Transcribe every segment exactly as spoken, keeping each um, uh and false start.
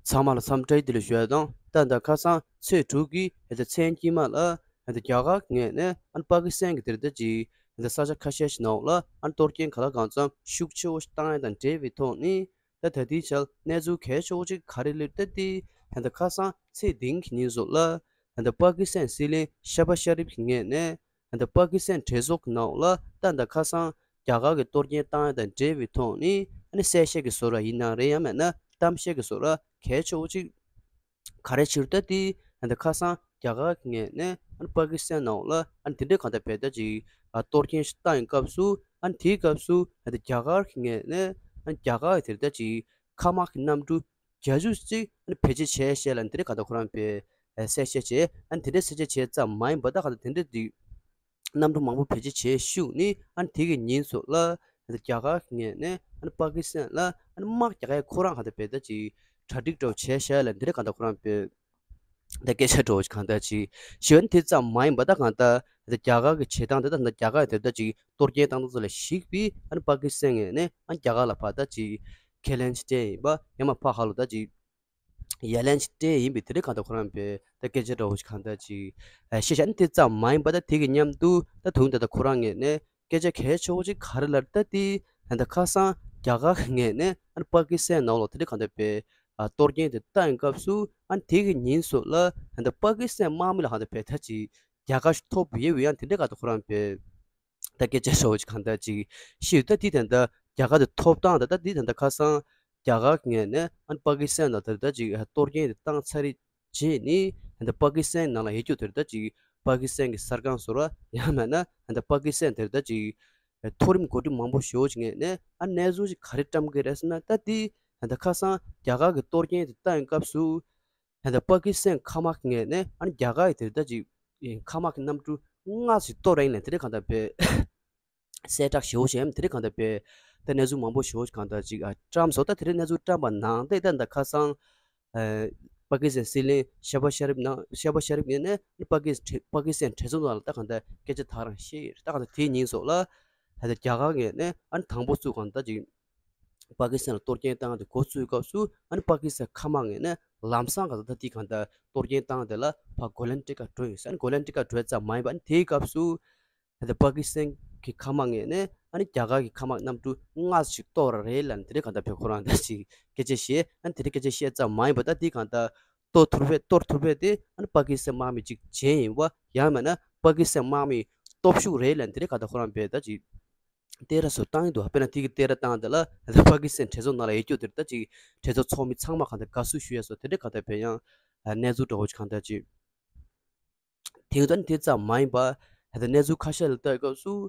ཚང་མ་ལ་འཚམས་འདྲི་བདེ་ལེགས་ཞུ་ཡ་དང་། ད་ད་ཁ་སང་ཚེས་དྲུག་གི་ཧེ་ད་མཚན་དཀྱིལ་མ་ལ་ཧེ་ད་རྒྱ་གར་གྱི་ངོས་ནས་ཨ་ནི་པ་ཀི་སི་ཐན་གྱི་དེར་ད་ཅིག་ཧེ་ད་ས་ཆ་ཁ་ཤས་ཤིག་ནང་ལ་ཨ་ནི་གཏོར་སྐྱོན་ག་ལ་གང་འཚམ་ཤུགས་ཆེ་བོ་ཞིག་བཏང་ཡ་དང་འབྲེལ་བའི་ཐོག་ནས། ད་ད་ལྟའི་ཆར་གནས་ཚུལ་གལ་ཆེ་བོ་ཅིག་ག་རེ་སླེབས་ད་དེ་ཧེ་ད་ཁ་སང་ཚེས་བདུན་གྱི་ཉིན་སོགས་ལ་ཧེ་ད་པ་ཀི་སི་ཐན་སྲིད་བློན་ཤ་བ་ཤ་རིབ་ཀྱི་ངོས་ནས། ད་པ་ཀི་སི་ཐན་གྲོས་ཚོགས་ཀྱི་ནང་ལ་ད་ད་ཁ་སང་རྒྱ་གར་གྱི་གཏོར་སྐྱོན་བཏང་ཡ་དང་འབྲེལ་བའི་ཐོག་ནས་ཨ་ནི་གསལ་བཤད་ཀྱི་བཟོ་འདྲ་ཡིན་ན་རེད། ཡང་མིན་ན་གཏམ་བཤད་ཀྱི་བཟོ་འདྲ་གལ་ཆེ་བོ་ཅིག་ག་རེ་བྱུང་ད་དེ། ད་ཁ་སང་རྒྱ་གར་གྱི་ངོས་ནས་ཨ་ནི་པ་ཀི་སི་ཐན་ནང་ལ་ཨ་ནི་དེ་འདྲའི་གང་ལྟར་བེད་ད་ཅིག་གཏོར་སྐྱོན་ཞིག་བཏང་ཡི་སྐབས་སུ། ཨ་ནི་དེའི་སྐབས་སུ་ད་རྒྱ་གར་གྱི་ངོས་ནས་ཨ་ནི་རྒྱ་གར་གྱི་དེར་ད་ཅིག་མཁའ་དམག་གི་གནམ་གྲུ་བརྒྱད་ཅུ་ཙམ་ཨ་ནི་བེད་སྤྱོད་བྱས་ཞེས་ལ་འདི་འདྲའི་གང་ལྟར་ཁོ་རང་པས་གསལ་བཤད་བྱས། ཨ་ནི་དེ་འདྲའི་གསལ་བཤད་བྱས་ཙམ་མ་ཡིན་པ། ད་གང་ལྟར་དེ་འདྲའི་འདི་གནམ་གྲུ་མང་པོ་བེད་སྤྱོད་བྱས་ཤུལ་ནས་ཨ་ནི་དེ་གི་ཉིན་སོགས་ལ་རྒྱ་གར་གྱི་ངོས་ནས་ཨ་ནི་པ་ཀི་སི་ཐན་ལ་ཨ་ནི་དམག་རྒྱག་ཡ་ཁོ་རང་གང་ལྟར་བེད་ད་ཅིག་གྲ་སྒྲིག་འདྲ་བོ་བྱས་ཤག་ལ་འདི་འདྲའི་གང་ལྟར་ཁོ་རང་པས་ད་སྐད་ཆ་འདྲ་བོ་ཞིག་གང་ལྟར་ཅིག་ཞུས། ཨ་ནི་དེ་ཙམ་མ་ཡིན་པ། ད་གང་ལྟར་ད་རྒྱ་གར་གྱི་བྱེད་སྟངས་དེ་ད་ད་རྒྱ་གར་དེ་ད་ཅིག་གཏོར་སྐྱོན་བཏང་སྟངས་ཚོ་ལ་གཞིགས་པའི་ཨ་ནི་པ་ཀི་སི་ཐན་ངོས་ནས་ཨ་ནི་རྒྱ་གར་ལ་ཕར་ད་ཅིག་ཁས་ལེན་ཅིག་སྤྲད་ཡིན་པ། ཡང་མ་ཕར་ཧ་ལོ་ད་ཅིག་ཡ་ལན་ཅིག་སྤྲད་ཡིན་པའི་དེ་འདྲའི་གང་ལྟར་ཁོ་རང་པས་ད་སྐད་ཆ་འདྲ་བོ་ཞིག་གང་ལྟར་ཅིག་བཤད་ཤག་ཨ་ནི་དེ་ཙམ་མ་ཡིན་པ། ད་དེ་གི་མཉམ་དུ་ད་དུང་ད་ལྟ་ཁོ་རང་ངོས་ནས་སྐད་ཆ་གལ་ཆེ་བོ་ཅིག་ག་རེ་ལབ་ད་དེ། ད་ལྟ་ཁ་སང་རྒྱ་གར་གྱི་ངོས་ནས་ཨ་ནི་པ་ཀི་སི་ཐན་ནང་ལོགས་དེ་འདྲའི་གང་ལྟར་པས་གཏོར་སྐྱོན་དེ་བཏང་ཡི་སྐབས་སུ། ཨ་ནི་དེ་གི་ཉིན་སོགས་ལ་ད་ལྟ་པ་ཀི་སི་ཐན་དམག་མི་ལ་གང་ལྟར་པས་ད་ཅིག་རྒྱལ་ཁ་ཞིག་ཐོབ་ཡོད་པའི་ཡང་དེ་འདྲའི་གང་ལྟར་ཁོ་རང་པས་ད་སྐད་ཆ་འདྲ་བོ་ཅིག་གང་ལྟར་ཅིག་ཤེས་ཡོད། ད་དེ་ད་ལྟ་རྒྱ་གར་དེ་ཐོབ་སྟངས་ད་ལྟ་དེ་ད་ལྟ་ཁ་སང་རྒྱ་གར་གྱི་ངོས་ནས་ཨ་ནི་པ་ཀི་སི་ཐན་ལ་ད་ལྟ་ཅིག་གཏོར་སྐྱོན་དེ་བཏང་ཚར་རྗེས་ནས། ད་ལྟ་པ་ཀི་སི་ཐན་ནང་ལ་ཡོད་རྒྱུ་དེ་ད་ལྟ་ཅིག་པ་ཀི་སི་ཐན་གྱི་གསར་ཁང་བཟོ་འདྲ། ཡང་མིན་ན་ད་ལྟ་པ་ཀི་སི་ཐན་དེ་ད་ལྟ་ཅིག་མཐོ་རིམ་འགོ་ཁྲིད་མང་པོ་ཞེ་པོ་ཅིག་ངོས་ནས་ཨ་ནི་གནས་ཚུལ་ཅིག་ག་རེ་བཀྲམ་གི་རེད་ཟེར་ན། ད་དེ་ད་ལྟ་ཁ་སང་རྒྱ་གར་གྱི་གཏོར་སྐྱོན་དེ་བཏང་ཡི་སྐབས་སུ། ད་ལྟ་པ་ཀི་སི་ཐན་མཁའ་དམག་གི་ངོས་ནས་ཨ་ནི་རྒྱ་གར་གྱི་དེ་ད་ཅིག་མཁའ་དམག་གི་གནམ་གྲུ་ལྔ་ཞིག་གཏོར་རན་ལ་དེ་འདྲའི་གང་ལྟར་པས་གསལ་བསྒྲགས་ཞེ་པོ་བྱས། དེ་འདྲའི་གང་ལྟར་པས་ད་གནས་ཚུལ་མང་པོ་ཞེ་པོ་གང་ལྟར་ཅིག་ཨ་བཀྲམ་སོང་། ད་དེ་འདྲའི་གནས་ཚུལ་བཀྲམ་པ་ནང་དེ་ད་ད་ཁ་སང་ཨ་པ་ཀི་སི་ཐན་སྲིད་བློན་ཤ་བ་ཤ་རིབ་ནང་ཤ་བ་ཤ་རིབ་ངོས་ནས་པ་ཀི་སི་པ་ཀི་སི་ཐན་གྲོས་ཚོགས་ནང་ལ་ད་གང་ལྟར་སྐད་ཆ་དེ་རང་བཤད་ཡོད་རེད། ད་གང་ལྟར་དེའི་ཉིན་སོགས་ལ་ད་ལྟ་རྒྱ་གར་ངོས་ནས་ཨ་ནི་དང་པོ་ཚུར་གང་ལྟར་ཅིག་པ་ཀི་སི་ཐན་ལ་གཏོར་སྐྱོན་བཏང་སྟེ་འགོ་བཙུགས་སྐབས་སུ། ཨ་ནི་པ་ཀི་སི་ཐན་མཁའ་དམག་ངོས་ནས་ལམ་སང་ག་ཚོད་ད་དེ་གང་ལྟར་གཏོར་སྐྱོན་བཏང་དེ་ལ་ཕར་གོ་ལན་སྤྲད་ག་འགྲོ་ཡོད་ཟེར། ཨ་ནི་གོ་ལན་སྤྲད་ག་འགྲོ་ཙམ་མ་ཡིན་པ། ཨ་ནི་དེའི་སྐབས་སུ་ད་ལྟ་པ་ཀི་སི་ཐན་གྱི་མཁའ་དམག་ངོས་ནས་ཨ་ནི་རྒྱ་གར་གྱི་མཁའ་དམག་གནམ་གྲུ་ལྔ་ཞིག་གཏོར་རེད་ལབ་ནས་དེ་འདྲའི་གང་ལྟར་བས་ཁོ་རང་ད་ཅིག་སྐད་ཆ་བཤད། ཨ་ནི་དེ་འདྲའི་སྐད་ཆ་བཤད་ཙམ་མ་ཡིན་པ། ད་དེ་གང་ལྟར་གཏོར་ཐུབ་པས་གཏོར་ཐུབ་པས་དེ་ཨ་ནི་པ་ཀི་སི་ཐན་དམག་མི་གཅིག་བྱས་ཡིན་པ། ཡང་མིན་ན་པ་ཀི་སི་ཐན་དམག་མི་སྟོབས་ཤུགས་རེད་ལབ་ནས་དེ་འདྲའི་གང་ལྟར་ཁོ་རང་པས་ད་ཅིག་བསྟན་ར་སོགས་བཏང་ཡི་འདུག་དཔེར་ན་དེ་གི་བསྟན་ར་བཏང་དེ་ལ་ད་པ་ཀི་སི་ཐན་གྲོས་ཚོགས་ནང་ལ་ཡོད་རྒྱུ་དེར་ད་ཅིག་གྲོས་ཚོགས་ཚོགས་མི་ཚང་མ་གང་ལྟར་དགའ་བསུ་ཞུ་ཡ་སོགས་དེ་འདྲའི་གང་ལྟར་བས་ཡང་གནས་ཚུལ་འདྲ་བོ་ཅིག་གང་ལྟར་ཅིག་དེ་ཡང་ད་ནི་དེ་ཙམ་མ་ཡིན་པ། ད་གནས་ཚུལ་ཁ་ཤས་ལ་ལྟ་སྐབས་སུ།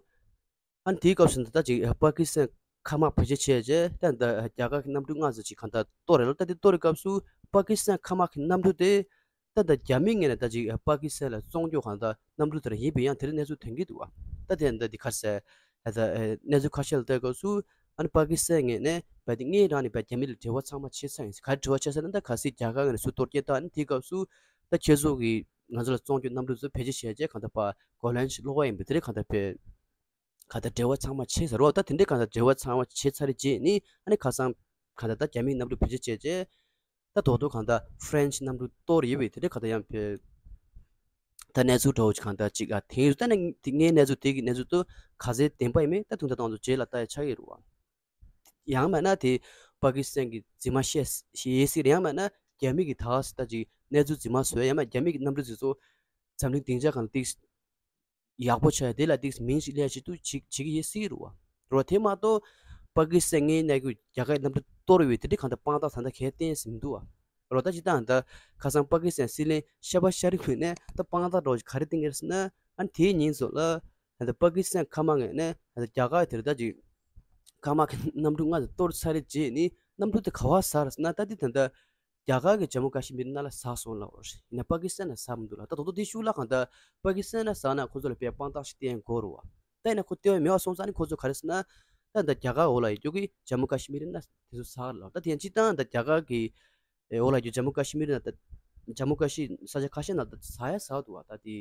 ཨ་ནི་དེའི་སྐབས་སུ་ད་ཅིག་པ་ཀི་སི་ཐན་མཁའ་དམག་བེད་སྤྱོད་བྱས་རྗེས་ད་ད་རྒྱ་གར་གྱི་གནམ་གྲུ་ལྔ་ཙམ་ཅིག་གང་ལྟར་གཏོར་རེད་ལ། ད་དེ་གཏོར་རེད་སྐབས་སུ་པ་ཀི་སི་ཐན་མཁའ་དམག་གི་གནམ་གྲུ་དེ། ད་ད་རྒྱ་མིའི་ངོས་ནས་ད་ཅིག་པ་ཀི་སི་ཐན་ལ་བཙོང་རྒྱུ་གང་ལྟར་གནམ་གྲུ་དེར་ཡིན་པའི་ཡང་དེ་རིང་གནས་ཚུལ་ཐོན་གྱི་འདུག་བ། ད་དེ་ད་འདི་ག་རེ་ཟེར། ད་གནས་ཚུལ་ཁ་ཤས་ལ་ལྟ་སྐབས་སུ། ཨ་ནི་པ་ཀི་སི་ཐན་ངོས་ནས་བས་དེ་སྔོན་རང་ནས་བས་རྒྱ་མི་ལ་འབྲེལ་བ་ཚང་མ་བྱས་ཚར་ཡིན། ག་རེ་འབྲེལ་བ་བྱས་ཚར་ན། ད་གལ་སྲིད་རྒྱ་གར་ངོས་ནས་ཚུར་གཏོར་སྐྱོན་བཏང་ན་དེའི་སྐབས་སུ། ད་ཁྱེད་ཚོ་གིས་ང་ཚོ་ལ་བཙོང་རྒྱུ་གནམ་གྲུ་ཚོ་བེད་སྤྱོད་བྱས་རྗེས་གང་ལྟར་ཕར་གོ་ལན་ཞིག་སློག་པ་ཡིན་པས། དེ་རིང་གང་ལྟར་བས་གང་ལྟར་འབྲེལ་བ་ཚང་མ་བྱས་ཚར་བ། ད་དེ་འདྲའི་གང་ལྟར་འབྲེལ་བ་ཚང་མ་བྱས་ཚར་རྗེས་ནི། ཨ་ནི་ཁ་སང་གང་ལྟར་ད་རྒྱ་མིའི་གནམ་གྲུ་བེད་སྤྱོད་བྱས་རྗེས། ད་དོ་དོ་གང་ལྟར་ཧྥ་རན་སི་གནམ་གྲུ་གཏོར་ཡོད་པས། དེ་འདྲའི་གང་ལྟར་ཡང་བས་ད་གནས་ཚུལ་འདྲ་བོ་ཅིག་གང་ལྟར་ཅིག་ཨ་ཐེངས་ཡོད། ད་ནི་དེ་སྔའི་གནས་ཚུལ་དེ་གི་གནས་ཚུལ་དུ་ག་ཚད་བདེན་པ་ཡིན་མིན་ད་དུང་ད་ལྟ་ང་ཚོ་རྗེས་ལ་ལྟ་ཡ་ཆགས་ཀྱི་རེད་བ། ཡང་མིན་ན་དེ་པ་ཀི་སི་ཐན་གྱི་རྫུན་མ་བཤད་ཡོད་སྲིད་རེད། ཡང་མིན་ན་རྒྱ་མི་གིས་ད་ག་ཟེ་ད་ཅིག་གནས་ཚུལ་རྫུན་མ་བཟོས། ཡང་མིན་རྒྱ་མི་གི་གནམ་གྲུ་དེ་ཚོ་འཛམ་གླིང་སྡིངས་ཆ་སྒང་ལ་ཏིག་ཡག་པོ་ཆགས་ཡ་དེ་ལ་ཏིག་མིང་ཞིག་ལས་བྱེད་དུ་བྱེད་བྱེད་ཀྱི་ཡོད་སྲིད་རེད་བ། རེད་བ། དེ་མ་གཏོགས་པ་ཀི་སི་ཐན་ངའི་གནས་ཀྱི་རྒྱ་གར་གནམ་གྲུ་གཏོར་བའི་དེ་འདྲའི་གང་ལྟར་དཔང་རྟགས་ད་ལྟ་གས་བསྟན་ཟིན་མི་འདུག་བ། རེད་བ། ད་ཅི་ད་ད་ཁ་སང་པ་ཀི་སི་ཐན་སྲིད་བློན་ཤ་བ་ཤ་རིབ་ངོས་ནས་ད་དཔང་རྟགས་འདྲ་བོ་ཞིག་ག་རེ་བསྟན་གྱི་རེད་ཟེར་ན། ཨ་ནི་དེའི་ཉིན་སོགས་ལ་ད་ལྟ་པ་ཀི་སི་ཐན་མཁའ་དམག་ངོས་ནས་ད་ལྟ་རྒྱ་གར་དེར་ད་ཅིག་མཁའ་དམག་གི་གནམ་གྲུ་ལྔ་དེ་གཏོར་ཚར་རྗེས་ནི་གནམ་གྲུ་དེ་ག་པར་ཟ་རེད་ཟེར་ན། ད་དེ་ད་ལྟ་རྒྱ་གར་གྱི་ཇམ་མུ་ཀ་ཤི་མིར་ནང་ལ་ཟ་སོང་ལབ་པ་རེད། ཡིན་ན་པ་ཀི་སི་ཐན་ལ་ཟ་མི་འདུག་ལབ། ད་དོ་དོ་དེ་ཤུགས་ལ་གང་ལྟར་པ་ཀི་སི་ཐན་ལ་ཟ་ན་ཁོ་ཚོ་ལ་དཔེ་དཔང་རྟགས་ཤིག་བསྟན་དགོས་རེད་བ། ད་ཡིན་ན་ཁོ་ལྟོས་མེད་པ་སོང་ཙང་ནི་ཁོ་ཚོ་ག་རེ་ཟེར་ན། ད་ད་རྒྱ་གར་འོག་ལ་ཡོད་རྒྱུ་གི་ཇམ་མུ་ཀ་ཤི་མིར་ན་དེ་ཚོ་ཟ་ལབ། ད་དེ་ཡང་སྤྱིར་བཏང་ད་རྒྱ་གར་གི་ཨེ་འོག་ལ་ཡོད་རྒྱུ་ཇམ་མུ་ཀ་ཤི་མིར་ན་ད་ཇམ་མུ་ཀ་ཤི་ས་ཆ་ཁ་ཤས་ན་ད་ཟ་ཡ་ཟ་འདུག་བ། ད་དེ་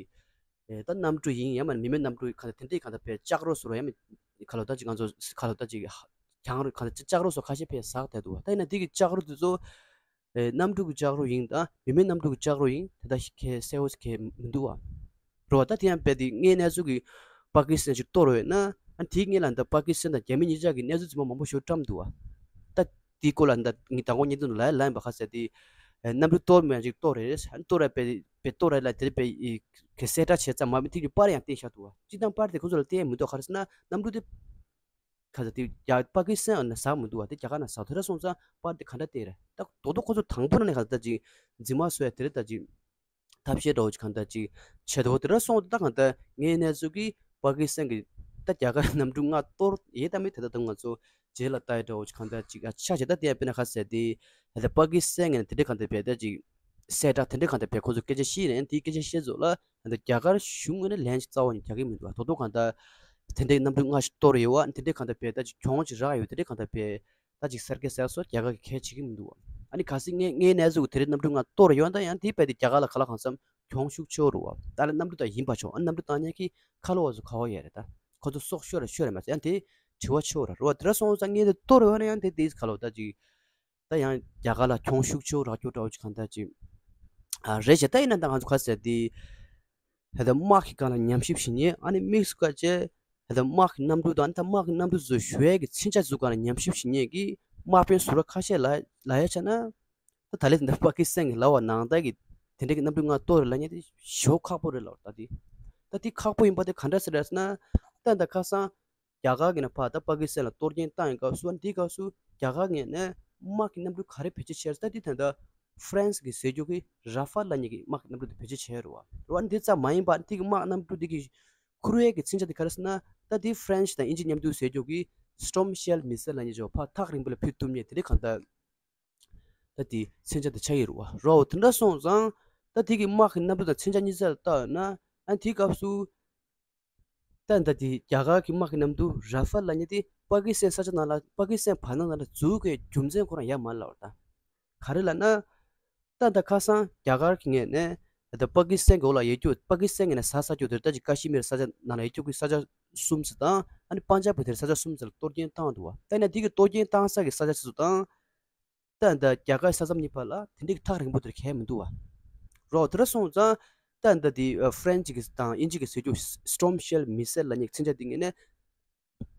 ཨེ་ད་གནམ་གྲུ་ཡིན་ཡང་མིན་མི་མེད་གནམ་གྲུ་ག་ད་དེ་འདྲའི་ག་ད་ཕའི་ལྕགས་རོ་སོགས་ཡང་མིན་ག་ལོ་ད་ཅིག་ང་ཚོ་ག་ལོ་ད་ཅིག་གྱང་རོ་ག་ད་ལྕགས་རོ་སོགས་ཁ་ཤས་ཕའི་ཟ་བསྡད་འདུག་བ། ད་ཡིན་ན་དེ་གི་ལྕགས་རོ་དེ་ཚོ་ ཨེ་གནམ་གྲུ་གི་ལྕགས་རོ་ཡིན་དང་མི་མེད་གནམ་གྲུ་གི་ལྕགས་རོ་ཡིན་དེ་དག་ཁྱད་གསལ་བོ་ཁྱད་མི་འདུག་བ། རེད་བ། ད་དེ་ཡང་རྦད་དེ་དངོས་གནས་ཚུལ་གྱི་པ་ཀི་སི་ཐན་ཅིག་གཏོར་བས་ན་ཨ་དེའི་སྔོན་ལ་འདི་པ་ཀི་སི་ཐན་དང་རྒྱ་མི་གཉིས་ཆ་གི་གནས་ཚུལ་རྫུན་མ་མང་པོ་ཞིག་བཀྲམ་འདུག་བ། ད་དེའི་སྐོར་ལ་འདི་ངས་དང་པོ་ཉིན་དུ་ལ་ལ་ཡིན་པ་ཁ་གསལ་དེ་ཨེ་གནམ་གྲུ་གཏོར་མེད་ཅིག་གཏོར་རེད། ཨ་གཏོར་ར་པའི་པའི་གཏོར་ར་ལ་དེ་པའི་གི་གསལ་བསྒྲགས་བྱས་ཙམ་མ་མི་ཐིག་གི་པར་ཡང་བསྟན་བཞག་འདུག་བ། སྤྱིར་བཏང་པར་དེ་ཁོ་ཚོ་ལ་བསྟན་མི་འདུག་ག་རེ་ཟེར་ན་གནམ་གྲུ་དེ་ག་ཚ་དེ་རྒྱ་པ་ཀི་སི་ཐན་ནས་ཟག་མི་འདུག་བ། དེ་རྒྱ་གར་ནས་ཟག་དེ་འདྲ་སོང་ཙང་པར་དེ་ག་འདྲ་བལྟས་རེད། ད་རྡོག་རྡོག་ཁོ་ཚོ་དང་པོ་ནས་ག་ཚ་ད་ཅིག་འཛིན་མ་བཟོ་ཡ་དེ་རེད། ད་ཅིག་ཐབས་ཤེས་འདྲ་བོ་ཅིག་གང་ལྟར་ཅིག་བྱེད་དོ་དེ་འདྲ་སོང་ཙང་ད་གང་ལྟར་ངའི་གནས་ཚུལ་གྱིས་པ་ཀི་སི་ཐན་གྱི་ད་རྒྱ་གར་གནམ་གྲུ་ལྔ་གཏོར་ཡས་ད་མི་དེ་ད་དུང་ང་ཚོ་རྗེས་ལ་ལྟ་ཡ་འདྲ་བོ་ཅིག་གང་ལྟར་ཅིག་ཨ་ཆ་བྱེད་ད་དེ་ཡང་དཔེར་ན་ཁ་གསལ་དེ་ད་པ་ཀི་སི་ཐན་ངས་དེ་འདྲ་གང་ལྟར་བས་ད་ཅིག་གསལ་བསྒྲགས་དེ་འདྲ་གང་ལྟར་བས་ཁོ་ཚོ་སྐད་ཆ་བཤད་ནས་དེའི་སྐད་ཆ་བཤད་ཚོ་ལ་ད་རྒྱ་གར་གཞུང་ངོས་ནས་ལན་ཅིག་རྩ་བ་ནས་རྒྱག་གི་མི་འདུག་བ། ད་དུང་གང་ལྟར་དེ་འདྲའི་གནམ་གྲུ་ལྔ་ཞིག་གཏོར་ཡོད་བ། དེ་འདྲའི་གང་ལྟར་བས་ད་ཅིག་གྱོང་ཅིག་རག་ཡོད། དེ་འདྲའི་གང་ལྟར་བས། ད་ཅིག་གསར་སྐད་གསར་སོ་རྒྱ་གར་གྱི་ཁས་བྱེད་ཀྱི་མི་འདུག་བ། ཨ་ནི་གལ་སྲིད་ངའི་ངའི་གནས་ཚུལ་དེ་རིང་གནམ་གྲུ་ལྔ་གཏོར་ཡོང་ད་ཡང་དེའི་བར་དུ་རྒྱ་གར་ལ་ག་ལ་གང་འཚམ་གྱོང་ཤུགས་ཆེ་བོ་རུ་བ། ད་ལ་གནམ་གྲུ་དང་ཡིན་པ་ཆོག་ཨ་གནམ་གྲུ་བཏང་མཁན་གྱི་ཁ་ལོ་བ་ཚོ་ག་བ་ཡོད་རེད། ད་ཁོ་ཚོ་སྲོག་ཤོར་རེད་ཤོར་རེད་མ་ཟད་ཡང་དེ་དྲི་བ་ཆེ་བོ་ར་རུ་བ། དེ་འདྲ་སོང་ཙང་ངས་དེ་གཏོར་ཡོང་ན་ཡང་དེ་དེ་ག་ལོ་ད་ཅིག་ད་ཡང་རྒྱ་གར་ལ་གྱོང་ཤུགས་ཆེ་བོ་རག་རྒྱུ་འདྲ་བོ་ཅིག་གང་ལྟར་ཅིག་ཨ་རེད་བྱས། ད་ཡིན་ན་ད་ང་ཚོ་ག་ཟེར་དེ། ད་ལྟ་དམག་གི་སྒང་ལ་ཉམས་ཞིབ་བྱེད་མཁན་ཨ་ནི་དམིགས་སུ་བཀར་བྱས་ད་ལྟ་དམག་གི་གནམ་གྲུ་དང་ད་དམག་གི་གནམ་གྲུ་ཚོ་ཞུ་ཡས་ཀྱི་མཚོན་ཆ་ཚོ་སྒང་ལ་ཉམས་ཞིབ་བྱེད་མཁན་གྱི་དམག་དཔོན་ཟུར་པ་ཁ་ཤས་ལ་ལ་ཡ་ཆ་ན་ད་ད་ལས་ད་ལྟ་པ་ཀི་སི་ཐན་གྱི་ལབ་པ་ནང་ལྟར་གྱི་དེ་འདྲ་གི་གནམ་གྲུ་ལྔ་གཏོར་རེད་ལབ་མཁན་དེ་ཞེ་པོ་ཁག་པོ་རེད་ལབ་ད་དེ། ད་དེ་ཁག་པོ་ཡིན་པ་དེ་ག་འདྲ་ཟེར་རེད་ཟེར་ན་ད་ད་ཁ་སང་རྒྱ་གར་གྱི་ནས་ཕར་ད་པ་ཀི་སི་ཐན་ལ་གཏོར་སྐྱོན་བཏང་ཡོད་སྐབས་སུ་ཨ་ནི་དེའི་སྐབས་སུ་རྒྱ་གར་ངོས་ནས་དམག་གི་གནམ་གྲུ་ག་རེ་བེད་སྤྱོད་བྱས་རེད་ད་དེ་ད་ལྟ་ཧྥ་རན་སི་གི་ཟེར་རྒྱུ་གི་ར་ཧྥལ་ལབ་མཁན་གྱི་དམག་གི་གནམ་གྲུ་དེ་བེད་སྤྱོད་བྱས་རེད་བ། རེད་བ། ཨ་ནི་དེ་ཙམ་མ་ཡིན་པ་དེ་གི་དམག་གནམ་གྲུ་དེ་གི་ཁུར་བའི་གི་མཚོན་ཆ་དེ་ག་རེ་ཟེར་ན་ད་དེ་ཧྥ་རན་སི་དང་དབྱིན་ཇི་མཉམ་དུ་ཟེར་རྒྱུ་གི་སི་ཊོམ་ཤེལ་མི་སེལ་ལབ་མཁན་ཅིག་ཕར་ཐག་རིང་པོ་ལ་ཕུད་ཐུབ་མཁན་དེ་འདྲ་གང་ལྟར་ད་དེ་མཚོན་ཆ་དེ་ཆགས་ཀྱི་རེད་བ། རེད་བ། དེ་འདྲ་སོང་ཙང་ད་དེ་གི་དམག་གི་གནམ་གྲུ་དང་མཚོན་ཆ་གཉིས་ཆ་ལ་བལྟ་ཡོད་ན་ཨ་ནི་དེའི་སྐབས་སུ། ད་ད་དེ་རྒྱ་གར་གྱི་དམག་གི་གནམ་གྲུ་ར་ཧྥལ་ལབ་མཁན་དེ་པ་ཀི་སི་ཐན་ས་ཆ་ནང་ལ་པ་ཀི་སི་ཐན་བར་སྣང་ནང་ལ་འཛུལ་དགོས་རྒྱུ་མཚན་ཁོ་རང་ཡོད་མ་རེད་ལབ་པ་དང་། ག་རེ་ལབ་ན། ད་ད་ཁ་སང་རྒྱ་གར་གྱི་ངོས་ནས་ད་པ་ཀི་སི་ཐན་གྱི་འོག་ལ་ཡོད་རྒྱུ་པ་ཀི་སི་ཐན་ངོས་ནས་ཟ་ས་རྒྱུ་དེར་ད་ཅིག་ཀ་ཤི་མིར་ས་ཆ་ནང་ལ་ཡོད་རྒྱུ་གི་ས་ཆ་གསུམ་ཙམ་དང་ཨ་ནི་པན་ཇབ་གི་དེར་ས་ཆ་གསུམ་ཙམ་ལ་གཏོར་སྐྱོན་བཏང་འདུག་བ། ད་ཡིན་ན་དེ་གི་གཏོར་སྐྱོན་བཏང་ས་གི་ས་ཆ་དེ་ཚོ་དང་། ད་ད་རྒྱ་གར་ས་མཚམས་གཉིས་བར་ལ་དེ་འདྲའི་ཐག་རིང་པོ་དེར་གང་ཡང་མི་འདུག་བ། རོ་དེ་འདྲ་སོང་ཙང་ད་ད་དེ་ཧྥ་རན་སི་གི་དང་དབྱིན་ཇི་གི་ཟེར་རྒྱུ་སི་ཊོམ་ཤེལ་མི་སེལ་ལབ་མཁན་མཚོན་ཆ་དེ་ངོས་ནས་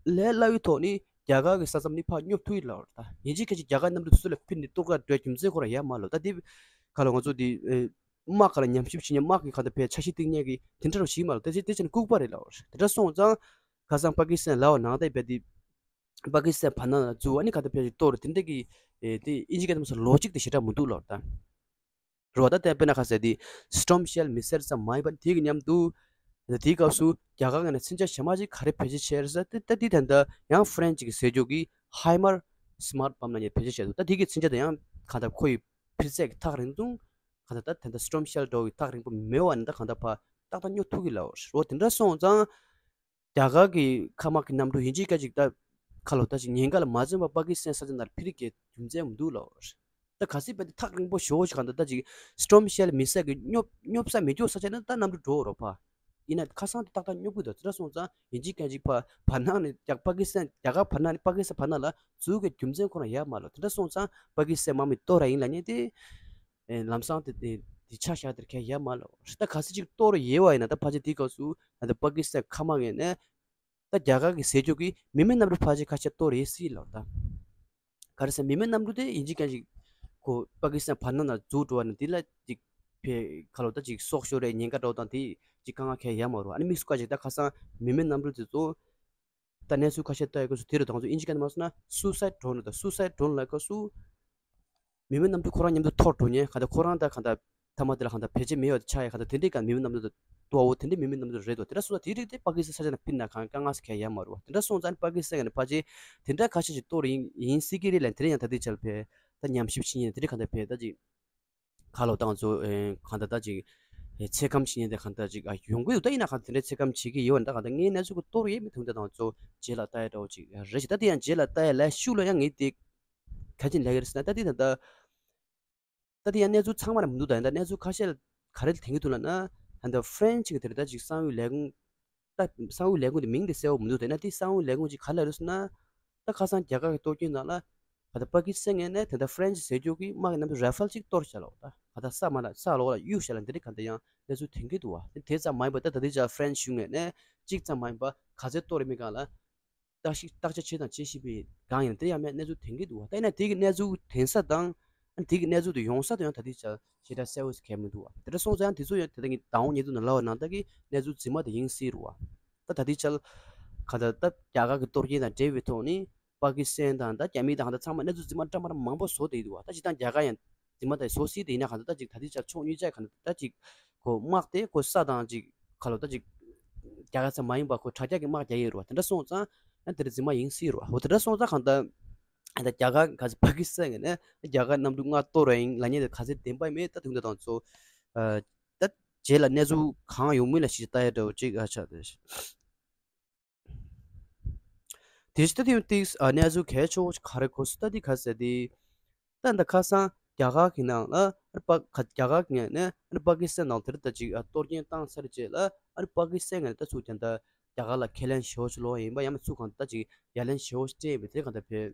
ལས་སླ་བའི་ཐོག་ནས་རྒྱ་གར་གི་ས་མཚམས་ནས་ཕར་སྙོབ་ཐུབ་ཡོད་ལབ་པ་རེད། ད་ཡིན་གཅིག་ཁ་ཅིག་རྒྱ་གར་གནམ་གྲུ་དེ་ཚོ་ལ་ཕུད་ནས་གཏོར་ག་འགྲོ་རྒྱུ་མཚན་ཁོ་རང་ཡོད་མ་རེད་ལབ། ད་དེ་ག་ལ་ང་ཚོ་དེ་དམག་ག་ལ་ཉམས་ཞིབ་བྱེད་མཁན་དམག་གི་ག་ད་ཕར་འཆར་གཞི་བཏིང་མཁན་གི་དེ་འདྲ་རུ་ཞིག་མ་རེད། དེ་ཚེ་དེ་ཚེ་ནི་ལྐུགས་པ་རེད་ལབ་པ་རེད། དེ་འདྲ་སོང་ཙང་ཁ་སང་པ་ཀི་སི་ཐན་ལབ་པ་ནང་ལྟར་བས་དེ། པ་ཀི་སི་ཐན་བར་སྣང་ལ་འཛུལ་བ་ནི་ག་ད་ཕལ་ཆེར་གཏོར་རེད། དེ་འདྲ་གི་ཨེ་དེ་དབྱིན་ཇི་སྐད་དུ་མ་སོང་ལོ་ཇིག་དེ་ཞེ་དྲག་མི་འདུག་ལབ་པ་རེད། ད་རེད་བ། ད་ལྟ་དཔེར་ན་ཁ་ཟེར་དེ་སི་ཊོམ་ཤེལ་མི་སེལ་ཙམ་མ་ཡིན་པར་དེ་གི་མཉམ་དུ་དེའི་སྐབས་སུ་རྒྱ་གར་ངོས་ནས་མཚོན་ཆ་གཞན་མ་ཅིག་ག་རེ་བེད་སྤྱོད་བྱས་རེད་ཟེར་ད་ད་དེ་ད་ལྟ་ཡང་ཧྥ་རན་སི་གི་ཟེར་རྒྱུ་གི་ཧའི་མར་སི་མར་བམ་ལབ་མཁན་བེད་སྤྱོད་བྱས་འདུག་ད་དེ་གི་མཚོན་ཆ་དེ་ཡང་གང་ལྟར་ཁོ་ཡི་འཕེལ་ཚད་ཀྱི་ཐག་རིང་ཐུང་གང་ལྟར་ད་ད་ལྟ་སི་ཊོམ་ཤེལ་འདྲ་བོ་གི་ཐག་རིང་པོ་མེད་པ་ནི་ད་གང་ལྟར་ཕར་ཏག་ཏག་སྙོབ་ཐུབ་ཀྱི་ལབ་པ་རེད། འོ་དེ་འདྲ་སོང་ཙང་། རྒྱ་གར་གྱི་མཁའ་དམག་གི་གནམ་གྲུ་ཡིན་གཅིག་སྐད་ཅིག་ད་ཁ་ལོ་ད་ཅིག་ཉེན་ཁ་ལ་མ་འཛེམས་པར་པ་ཀི་སི་ཐན་ས་ཆ་ནང་ལ་འཕུར་རྒྱུའི་རྒྱུ་མཚན་མི་འདུག་ལབ་པ་རེད། ད་གལ་སྲིད་དཔེ་དེ་ཐག་རིང་པོ་ཞེ་པོ་ཞིག་གང་ལྟར་ད་ཅིག་སི་ཊོམ་ཤེལ་མི་སེལ་གྱི་སྙོབ་སྙོབ་ས་མེད་རྒྱུ་ས་ཆ་ནི་ད་གནམ་གྲུ་འགྲོ་རོགས་ཕ། ཡིན་ན་ཁ་སང་དེ་ཏག་ཏག་སྙོབ་གི་འདུག་དེ་འདྲ་སོང་ཙང་ཡིན་གཅིག་སྐད་ཅིག་ཕ་བར་སྣང་ནས་རྒྱ་པ་ཀི་སི་ཐན་རྒྱ་གར་བར་སྣང་ནས་པ་ཀི་སི་ཐན་བར་སྣང་ལ་འཛུལ་གྱི་རྒྱུ་མཚན་ཁོ་རང་ཡོད་མ་ལབ། དེ་འདྲ་སོང་ཙང་པ་ཀི་སི་ཐན་དམག་མི་གཏོར་ར་ཡིན་ལབ་མཁན་དེ། ཨེ་ལམ་སང་དེ་དེ་དེ་ཆ་བཞག་དེར་གལ་ཡོད་མ་ལོ། ད་ག་ཚོད་ཅིག་གཏོར་ཡོད་པ་ཡིན་ན་ད་ཕལ་ཆེར་དེའི་སྐབས་སུ་ད་ལྟ་པ་ཀི་སི་ཐན་མཁའ་དམག་ངོས་ནས་ད་རྒྱ་གར་གྱི་ཟེར་རྒྱུ་གི་མི་མེད་གནམ་གྲུ་ཕལ་ཆེར་ཁ་ཤས་གཏོར་ཡོད་སྲིད་ལབ་ད། ག་རེ་ཟེར་མི་མེད་གནམ་གྲུ་དེ་ཡིན་གཅིག་ཀྱང་ཅིག་ཁོ་པ་ཀི་སི་ཐན་བར་སྣང་ན་འཛུལ་འགྲོ་བ་ནི་དེ་ལ་ཅིག་ཕེ་ཁ་ལོ་ད་ཅིག་སྲོག་ཤོར་རེད་ཉེན་ཁ་འགྲོ་དང་དེ་ཅིག་དཀའ་ངལ་གལ་ཡོད་མ་རོ། ཨ་ནི་དམིགས་སུ་བཀར་ཅིག་ད་ཁ་སང་མི་མེད་གནམ་གྲུ་དེ་ཚོ། ད་གནས་ཚུལ་ཁ་ཤས་ལྟ་ཡི་སྐབས་སུ་དེ་རུ་དང་ཚོ་དབྱིན་ཇི་སྐད་ནས་མ་སོང་ན་སུ་སའེད་ཌོ་རོན་ད་སུ་སའེད་ཌོ་རོན་ལབ་སྐབས་སུ། མི་མེད་གནམ་གྲུ་ཁོ་རང་མཉམ་དུ་འཐོར་འགྲོ་ཉེན་ག་ད་ཁོ་རང་ད་ག་ད་ཐ་མ་དེ་ལ་ག་ད་བེད་སྤྱོད་མེད་པ་དེ་ཆགས་ཡ་ག་ད་དེ་འདྲའི་ག་མི་མེད་གནམ་གྲུ་དང་དུ་བ་འོ་དེ་འདྲའི་མི་མེད་གནམ་གྲུ་རེད་དོ། དེ་འདྲ་སོང་ཙང་དེ་རིགས་དེ་པ་ཀི་སི་ཐན་ས་ཆ་ནས་ཕུད་ན་གང་དཀའ་ངལ་ཟེར་ག་ཡ་མ་རུ་བ། དེ་འདྲ་སོང་ཙང་པ་ཀི་སི་ཐན་ག་ནས་ཕལ་ཆེར་དེ་འདྲ་ཁ་ཤས་ཤིག་གཏོར་ཡིན་ཡིན་སྲིད་ཀྱི་རེད་ལ་དེ་རིང་ཡང་ད་དེ་ཆ་ལ་ཕེ་ད་ཉམས་ཞིབ་བྱེད་ཉེན་དེ་རིགས་ག་ད་ཕེ་ད་ཅིག་ཁ་ལོ་དང་ཚོ་ཨེ་གང་ལྟར་ད་ཅིག་ཨེ་ཚེ་ཁམས་བྱེད་ཉེན་དེ་གང་ལྟར་ཅིག་ཨ་ཡོང་གི་འདུག་ད་ཡིན་ན་གང་ལྟར་དེ་འདྲའི་ཚེ་ཁམས་བྱེད་ཀྱི་ཡོད་ན་ད་གང་ལྟར་ངའི་གནས་ཚུལ་གོ་གཏོར་ཡས་མི་ཐུང་དེ་དང་ཚོ་རྗེས་ལ་ལྟ་ཡ་འདྲ་བོ་ཅིག་རེད་ཅིག་ད་དེ་ཡང་རྗེས་ལ་ལྟ་ཡ་ལས་ཤུགས་ལ་ཡང་ངས་དེ་ག་ཅིག་ལས་ཀྱི་རེད་ཟེར་ན་ད་དེ་ད་ད་ད་དེ་ཡང་གནས་ཚུལ་ཚང་མ་ལ་མི་འདུག་ད་ཡང་ད་གནས་ཚུལ་ཁ་ཤས་ལ་ག་རེ་ལ་དེང་གི་འདུག་ལབ་ན་ད་ད་ཧྥ་རན་སི་གི་དེ་རེད་ད་ཅིག་གསང་བའི་ལས་ཁུངས་ད་གསང་བའི་ལས་ཁུངས་དེ་མིང་དེ་གསལ་བོ་མི་འདུག་དེ་ན་དེ་གསང་བའི་ལས་ཁུངས་ཅིག་ག་རེ་ལབ་རེད་ཟེར་ན། ད་ཁ་སང་རྒྱ་གར་གྱི་གཏོར་སྐྱོན་ནང་ལ། ད་ལྟ་པ་ཀི་སི་ཐན་ངོས་ནས་ད་ལྟ་ཧྥ་རན་སི་ཟེར་རྒྱུ་གི་དམག་གི་གནམ་གྲུ་ར་ཧྥེལ་གཅིག་གཏོར་བཞག་ལབ་ད། ག་ད་ས་མ་ལ་ས་ལོགས་ལ་གཡུག་བཞག་ལབ་འདི་འདྲ་ག་ད་ཡང་གནས་ཚུལ་ཐོན་གྱི་འདུག་བ། དེ་དེ་ཙམ་མ་ཡིན་པ་ད་ད་ལྟའི་ཆར་ཧྥ་རན་སི་གཞུང་ངོས་ནས་གཅིག་ཙམ་མ་ཡིན་པ་ག་ཚོད་གཏོར་ཡོད་མེད་སྒང་ལ་བརྟག་ཞིབ་བརྟག་དཔྱད་བྱེད་དང་བྱེད་བཞིན་པའི་སྒང་ཡིན་ན་དེ་ཡང་མེད་གནས་ཚུལ་ཐོན་གྱི་འདུག་བ། ད་ཡིན་ན་དེ་གི་གནས་ཚུལ་ཐོན་ས་དང་ཨ་ནི་དེ་གི་གནས་ཚུལ་དེ་ཡོང་ས་དེ་ཡང་ད་ལྟའི་ཆར་ཞེ་དྲག་གསལ་བོ་ཞིག་གང་ཡང་མི་འདུག་བ། དེ་འདྲ་སོང་ཙང་དེ་ཚོ་ཡང་དེ་ད་ངས་ཟླ་ངོ་ཉེ་དུ་ནང་ལབ་པ་ནང་ལྟར་གྱི་གནས་ཚུལ་རྫུན་མ་དེ་ཡིན་སྲིད་རེད་བ། ད་ད་ལྟའི་ཆར་ག་ད་ད་རྒྱ་གར་གྱི་གཏོར་སྐྱོན་དང་འབྲེལ་བའི་ཐོག་ནས་པ་ཀི་སི་ཐན་དང་ད་རྒྱ་མི་དང་ད་ཚང་མ་གནས་ཚུལ་རྫུན་མ་འདྲ་མ་འདྲ་མང་པོ་བཟོ་བསྡད་འདུག་བ། ད་སྤྱིར་བཏང་རྒྱ་གར་ཡང་རྫུན་མ་དེ་བཟོ་སྲིད་དེ་ཡིན་ན་ག་ད་ད་ཅིག་ད་ལྟའི་ཆར་ཕྱོགས་གཉིས་ཆ་ག་ད་ད་ཅིག་གོ་དམག་དེ་གོ་ས་དང་ཅིག་ག་ལོ་ད་ཅིག་རྒྱ་གར་ཚ་མ་ཡིན་པ་ཁོ་དྲ་རྒྱ་གི་དམག་རྒྱག་ཡས་རེད་བ། དེ་འདྲ་སོང་ཙང་ཨ་དེ་འདྲ་རྫུན་མ་ཡིན་སྲིད་རེད་བ། འོ་དེ་འདྲ་སོང་ཙང་གང་ལྟར་ཨ་ད་རྒྱ་གར་ག་ཚོད་པ་ཀི་སི་ཐན་ངོས་ནས་རྒྱ་གར་གནམ་གྲུ་ལྔ་གཏོར་བ་ཡིན་ལབ་མཁན་དེ་ག་ཚོད་བདེན་པ་མེད་ད་དུང་དེ་དང་ཚོ་ཨ་ད་རྗེས་ལ་གནས་ཚུལ་གང་ཡོང་མིན་ལ་གཞི་བཞག་ལྟ་ཡས་འདྲ་བོ་ཅིག་ཨ་ཆགས་ཏེ། དེ་ལྟ་དུས་ཏིག་ཨ་གནས་ཚུལ་གལ་ཆེ་བོ་ག་རེ་གོ་སོང་ད་འདི་ག་ཟེར་ཏེ། ད་འདི་ཁ་སང་རྒྱ་གར་གྱི་ནང་ལ་ཨ་པ་ཁ་རྒྱ་གར་གྱི་ནས་ཨ་པ་ཀི་སི་ཐན་ནང་དེར་ད་ཅིག་ཨ་གཏོར་སྐྱོན་བཏང་ཚར་རྗེས་ལ་ཨ་པ་ཀི་སི་ཐན་ནས་ད་ཚུར་ཀྱང་ད་རྒྱ་གར་ལ་ཁས་ལེན་ཞེ་པོ་ཅིག་ལོག་ཡིན་པ་ཡང་མིན་ཚུར་གང་ད་ཅིག་ཡ་ལན་ཞེ་པོ་ཅིག་སྤྲད་ཡིན་པ་དེ་གང་ད་བས་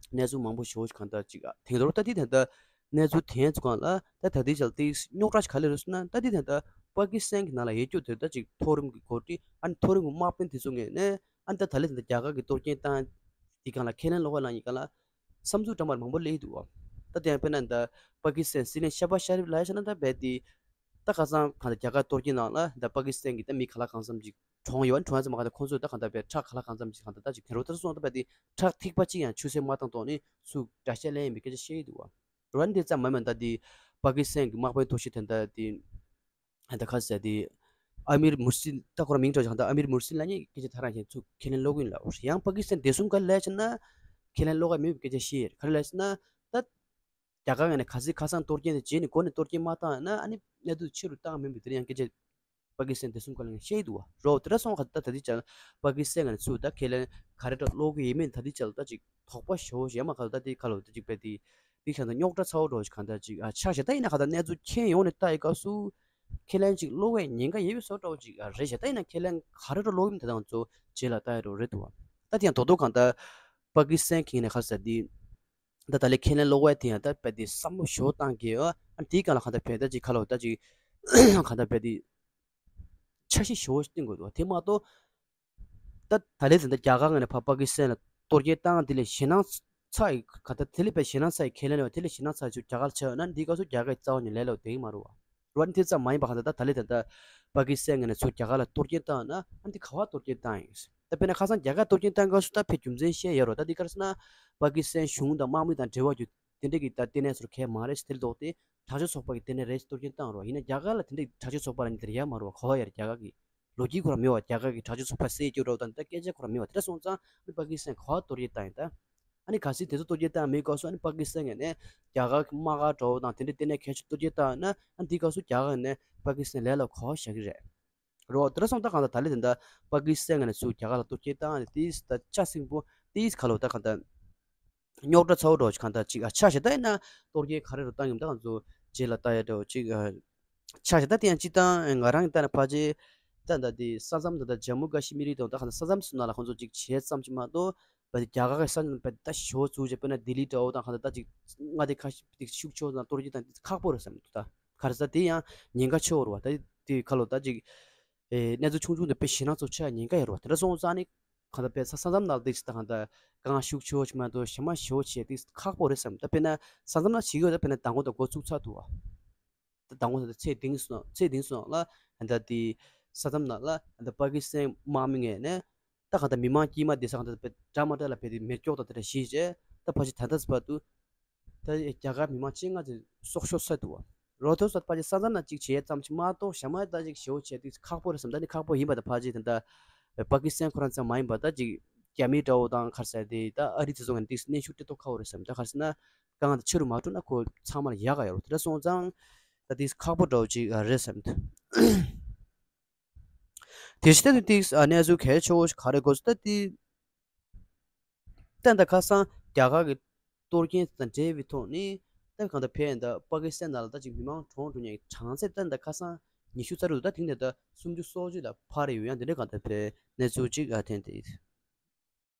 གནས་ཚུལ་མང་པོ་ཞེ་པོ་ཅིག་གང་ད་ཅིག་ཨ་དེང་རབས་ད་འདི་ད་ད། གནས་ཚུལ་དེ་ཚོ་སྒང་ལ་ད་ད་ལྟའི་ཆར་ཏིག་རྙོག་དྲ་ཞིག་ག་རེ་རེད་ཟེར་ན་ད་འདི་ད་ལྟ་པ་ཀི་སི་ཐན་གྱི་ནང་ལ་ཡོད་རྒྱུ་དེ་ད་ཅིག་མཐོ་རིམ་གྱི་འགོ་ཁྲིད་ཨ་ནི་མཐོ་རིམ་གྱི་དམག་དཔོན་དེ་ཚོ་ངོས་ནས་ཨ་ནི་ད་ད་ལྟའི་ད་ལྟ་རྒྱ་གར་གྱི་གཏོར་སྐྱོན་བཏང་དེ་སྒང་ལ་ཁས་ལེན་ལོག་པ་ལབ་ཡིན་ག་ལ་བསམ་ཚུལ་འདྲ་མིན་མང་པོ་སླེབས་འདུག་བ། ད་དེ་ཡང་དཔེར་ན་ད་པ་ཀི་སི་ཐན་སྲིད་བློན་ཤ་བ་ཤ་རིབ་ལབ་ཡ་ཆ་ན་ད་རྦད་དེ་ད་ཁ་སང་གང་ལྟར་རྒྱ་གར་གཏོར་སྐྱོན་ནང་ལ་ད་པ་ཀི་སི་ཐན་གྱི་ད་མི་ག་ལ་གང་འཚམ་ཅིག་གྲོངས་ཡོད་ཨ་ནི་གྲོངས་ཡ་ཚ་མ་ག་ད་ཁོང་ཚོས་ད་གང་ལྟར་རྦད་ཁྲག་ག་ལ་གང་འཚམ་ཅིག་གང་ལྟར་ད་ཅིག་དེ་རུ་ད་སོང་ད་རྦད་དེ་ཁྲག་ཐིགས་པ་གཅིག་ཡང་ཆུད་ཟོས་མ་བཏང་ཐོག་ནས་ཚུར་དགྲ་ཤ་ལེན་ཡིན་པའི་སྐད་ཆ་བཤད་ཀྱི་འདུག་བ། རོ་ཨ་ནི་དེ་ཙམ་མ་མིན་ད་དེ་པ་ཀི་སི་ཐན་གྱི་དམག་དཔོན་ཐོག་ཤི་དེ་འདྲ་དེ་ད་ག་ཟེར་དེ་ཨ་མིར་མུར་སིན་ད་ཁོ་རང་མིང་འདྲ་བྱུང་ད་ཨ་མིར་མུར་སིན་ལབ་མཁན་སྐད་ཆ་ད་རང་བཞིན་ཚུར་ཁས་ལེན་ལོག་གི་ཡིན་ལབ། ཡང་པ་ཀི་སི་ཐན་བདེ་སྲུང་བཀའ་ལས་བྱས་ན་ཁས་ལེན་ལོག་གི་མེད་པའི་སྐད་ཆ་བཤད་ཡོད། ག་རེ་ལབ་ཟེར་ན་ད་རྒྱ་གར་ངོས་ནས་ག་ཚོད་ཁ་སང་གཏོར་སྐྱོན་དེ་བྱས་ནས་འགོ་ནས་གཏོར་སྐྱོན་མ་བཏང་ན་ཨ་ནི་གནས་སྡུག་ཆེ་རུ་བཏང་མིན་པའི་དེ་རིང་ཡང་སྐད་ཆ་པ་ཀི་སི་ཐན་བདེ་སྲུང་བཀའ་བློན་ནས་བཤད་ཀྱི་འདུག་བ། རོ་དེ་འདྲ་སོང་ཁ་ད་ད་ལྟའི་ཆར་པ་ཀི་སི་ཐན་ནས་ཚུར་ད་ཁས་ལེན་ག་རེ་འདྲ་ལོག་གི་ཡིན་མིན་ད་ལྟའི་ཆར་ད་ཅིག་དོགས་པ་ཞེ་པོ་ཞིག་ཡ་མ་ཁ་ད་ལྟའི་ཁ་ལོ་ད་ཅིག་པས་དེ་དེ་ཁ་ད་རྙོག་དྲ་ཚ་བོ་འགྲོ་ཞིག་ག་ད་ཅིག་ཨ་ཆགས་ཤག་ད་ཡིན་ན་ཁ་ད་གནས་ཚུལ་མཁྱེན་ཡོང་ནས་ལྟ་ཡི་སྐབས་སུ་ཁས་ལེན་ཅིག་ལོག་པའི་ཉེན་ཁ་ཡོད་པའི་བཟོ་འདྲ་བོ་ཅིག་རེད་ཤག་ད་ཡིན་ན་ཁས་ལེན་ག་རེ་འདྲ་ལོག་ཡིན་ད་དང་ཚོ་རྗེས་ལ་ལྟ་ཡི་རོ་རེད་འདུག་བ། ད་དེ་ཡང་དོ་དོ་གང་ད་པ་ཀི་སི་ཐན་ཁིང་ནས་ཁ་ས་དེ་ད་ད་ལས་ཁས་ལེན་ལོག་པའི་དེ་ཡང་ད་པས་དེ་བསམ་བློ་ཞེ་པོ་བཏང་གི་ཡོད། ཨ་དེའི་སྒང་ལ་གང་ལྟར་བས་ད་ཅིག་ཁ་ལོ་ད་ཅིག་གང་ལྟར་བས་དེ་འཆར་གཞི་ཞེ་པོ་ཞིག་བཏིང་དགོས་འདུག་དེ་མ་གཏོགས་ད་ད་ལས་དེ་འདྲ་རྒྱ་གར་ངོས་ནས་ཕར་པ་ཀི་སི་ཐན་ལ་གཏོར་སྐྱོན་བཏང་དེ་ལས་ཞེད་སྣང་ཚ་ཡི་གང་ལྟར་དེ་ལས་པས་ཞེད་སྣང་ཚ་ཡི་ཁས་ལེན་ལོག་དེ་ལས་ཞེད་སྣང་ཚ་ཡི་ཚུར་རྒྱ་གར་ལ་ཆགས་ཡོད་ན་འདིའི་སྐབས་སུ་རྒྱ་གར་རྩ་བ་ནས་ལས་སླ་པོ་བསྡད་ཀྱི་མ་རེད་བ། རོ་ཨ་ནི་དེ་ཙམ་མ་ཡིན་པ་གང་ལྟར་ད་ད་ལས་དེ་འདྲ་པ་ཀི་སི་ཐན་ངོས་ནས་ཚུར་རྒྱ་གར་ལ་གཏོར་སྐྱོན་བཏང་ཡོད་ན་ཨ་འདི་ག་པར་གཏོར་སྐྱོན་བཏང་ཡིན། ད་དཔེར་ན་ཁ་སང་རྒྱ་གར་གཏོར་སྐྱོན་བཏང་སྐབས་སུ་ད་ཕའི་རྒྱུ་མཚན་བཤད་ཡོད་རོ། ད་འདི་ག་རེ་ཟེར་ན་པ་ཀི་སི་ཐན་གཞུང་དང་དམག་མི་དང་འབྲེལ་བ་རྒྱུ་དེ་འདྲས་ཀྱི་ད་ལྟེ་གནས་ཚོར་གལ་མ་རེད་ཟེར་དེ་ལ་ལྡོག་སྟེ་དྲག་སྤྱོད་ཚོགས་པ་གི་ལྟེ་གནས་རེད་ཟེར་གཏོར་སྐྱོན་བཏང་རོ། ཡིན་ན་རྒྱ་གར་ལ་དེ་འདྲས་དྲག་སྤྱོད་ཚོགས་པ་ར་ནི་དེར་ཡ་མ་རོ་ག་བ་ཡར་རྒྱ་གར་གི་ལོ་རྒྱུས་ཁོ་ར་མེད་བ། རྒྱ་གར་གི་དྲག་སྤྱོད་ཚོགས་པ་སེལ་རྒྱུ་རོ་དང་ད་སྐད་ཆ་ཁོ་ར་མེད་བ། དེ་འདྲ་སོང་ཙང་ཨ་ནི་པ་ཀི་སི་ཐན་ག་པར་གཏོར་སྐྱོན་བཏང་ཡིན་ད། ཨ་ནི་གལ་སྲིད་དེ་ཚོ་གཏོར་སྐྱོན་བཏང་མེད་སྐབས་སུ་ཨ་ནི་པ་ཀི་སི་ཐན་ངོས་ནས་རྒྱ་གར་གི་དམག་སྒར་འདྲ་བོ་དང་དེ་འདྲས་ལྟེ་གནས་གལ་ཆེ་གཏོར་སྐྱོན་བཏང་ཡིན་ན་ཨ་ནི་འདི་སྐབས་སུ་རྒྱ་གར་ངོས་ནས་པ་ཀི་སི་ཐན་ལས་སླ་པོ་ག་པར་བཞག་གི་རེད། རོ། དེ་འདྲ་སོང་ད་གང་ལྟར་ད་ལས་དེ་འདྲ་པ་ཀི་སི་ཐན་ངོས་ནས་ཚུར་རྒྱ་གར་ལ་གཏོར་སྐྱོན་བཏང་ནས་དེས་ད་ཆ་སྲིན་པོ་དེས་ག་ལོ་ད་གང་ལྟར་རྙོག་དྲ་ཚ་བོ་འགྲོ་གང་ལྟར་ཅིག་ཨ་ཆ་ཞེ་ད་ཡིན་ན་གཏོར་སྐྱོན་ག་རེ་རུ་བཏང་ཡོད་ད་གང་ཚོ་རྗེས་ལ་ལྟ་ཡ་འདྲ་བོ་ཅིག་ཨ་ཆ་ཞེ་ད་དེ་ཡང་སྤྱིར་བཏང་ང་རང་གི་ལྟ་ན་ཕལ་ཆེར་ད་ད་དེ་ས་མཚམས་ད་ད་ཇམ་མུ་ཀ་ཤི་མི་རི་དང་ད་གང་ལྟར་ས་མཚམས་སུ་ན་ལ་ཁོང་ཚོ་ཅིག་བྱས་ཙམ་ཅིག་མ་གཏོགས་བ་རྒྱ་གར་གི་ས་མཚམས་པ་ད་ཞོ་བཙུགས་བྱས་དཔེར་ན་ལྡི་ལི་འདྲ་བོ་དང་གང་ལྟར་ད་ཅིག་མངའ་སྡེ་ཁ་ཤས་ཅིག་ཤུགས་ཆེ་བོ་དང་གཏོར་སྐྱོན་བཏང་དེ་ཁག་པོ་རེད་བསམ་འདུག་ད་ག་རེ་ཟེར་དེ་ཡང་ཉེན་ཁ་ཆེ་བོ་རེད་བ། ད་དེ་ཁ་ལོ་ད་ཅིག་ཨེ་གནས་ཚུལ་ཆུང་ཆུང་དེ་དཔེ་ཞེད་སྣང་ཚོ་ཆགས་ཉེན་ཁ་ཡོད་རེད་བ། དེ་འདྲ་སོང་ཙང་ནི་གང་ལྟར་དཔེ་ས་ས་མཚམས་ནང་ལ་བསྡད་ཅིག་ད་གང་ལྟར་གང་ཤུགས་ཆེ་བོ་ཅིག་མ་གཏོགས་ཞེ་མ་ཞེ་བོ་བྱས་དེ་ཁག་པོ་རེད་བསམ། ད་དཔེར་ན་ས་མཚམས་ནང་བྱེད་ཀྱི་ཡོད་ད་དཔེར་ན་མདང་དགོང་དང་འགོ་བཙུགས་ཚར་འདུག་བ། ད་མདང་དགོང་ད་ཚེས་བདུན་སོང་ཚེས་བདུན་སོང་ལ་ད་དེ་ས་མཚམས་ནང་ལ་ད་པ་ཀི་སི་ཐན་དམག་མི་ངོས་ནས་ད་གང་ལྟར་མི་མང་དཀྱིལ་མ་བསྡད་ས་གང་ལྟར་དཔེ་འདྲ་མ་འདྲ་ལ་དཔེ་དེ་མེ་སྒྱོགས་དང་དེ་འདྲ་བཞེས་བྱས་ད་ཕལ་ཆེར་ད་ལྟ་བར་དུ་ད་རྒྱ་གར་མི་མང་བཅོ་ལྔ་ཙམ་སྲོག་ཤོར་ཚར་འདུག་བ། རོ་ཐོས་སོ་ཕལ་ཆེར་ས་མཚམས་ནང་གཅིག་བྱས་ཙམ་ཅིག་མ་གཏོགས་ཞྭ་དམར་ད་ཅིག་ཞེ་པོ་བྱས་དུས་ཁག་པོ་རེད་བསམ། ད་ནི་ཁག་པོ་ཡིན་པ་དང་ཕལ་ཆེར་དེ་འདྲ་པ་ཀི་སི་ཐན་ཁོ་རང་ཙམ་མ་ཡིན་པ་ད་ཅིག་རྒྱ་མི་འདྲ་བོ་དང་ག་རེ་ཟེར་དེ་ད་ཨ་རི་དེ་ཚོ་ངས་ཏིག་གནོན་ཤུགས་སྤྲད་མདོག་ཁ་པོ་རེད་བསམ། ད་ག་རེ་ཟེར་ན་གང་དང་ཆེ་རུ་མ་འགྲོ་ན་ཁོ་ཚང་མ་ལ་ཡག་ག་ཡོད་རེད། དེ་འདྲ་སོང་ཙང་ད་ཏིག་ཁག་པོ་འདྲ་བོ་ཅིག་རེད་བསམ། དེ་བཞིན་ད་ཏིག་གནས་ཚུལ་གལ་ཆེ་བོ་ཞིག་ག་རེ་དགོས་ཟེར་ད་ཏིག་ད་ལྟ་ཁ་སང་རྒྱ་གར་གྱི་གཏོར་སྐྱོན་དང་འབྲེལ་བའི་ཐོག་ནས་ད་གང་ལྟར་བས་ད་པ་ཀི་སི་ཐན་ནང་ལ་ད་ཅིག་མི་མང་གྲོངས་འགྲོ་མཁན་གྱི་གྲངས་ཚད་ད་ལྟ་ཁ་སང་ཉི་ཤུ་རྩ་དྲུག་ད་དེང་ནས་ད་སུམ་ཅུ་སོ་གཅིག་ལ་འཕར་ཡོད། ཡང་དེ་འདྲའི་གང་ལྟར་བས་གནས་ཚུལ་ཅིག་ཨ་ཐོན་ཏེ།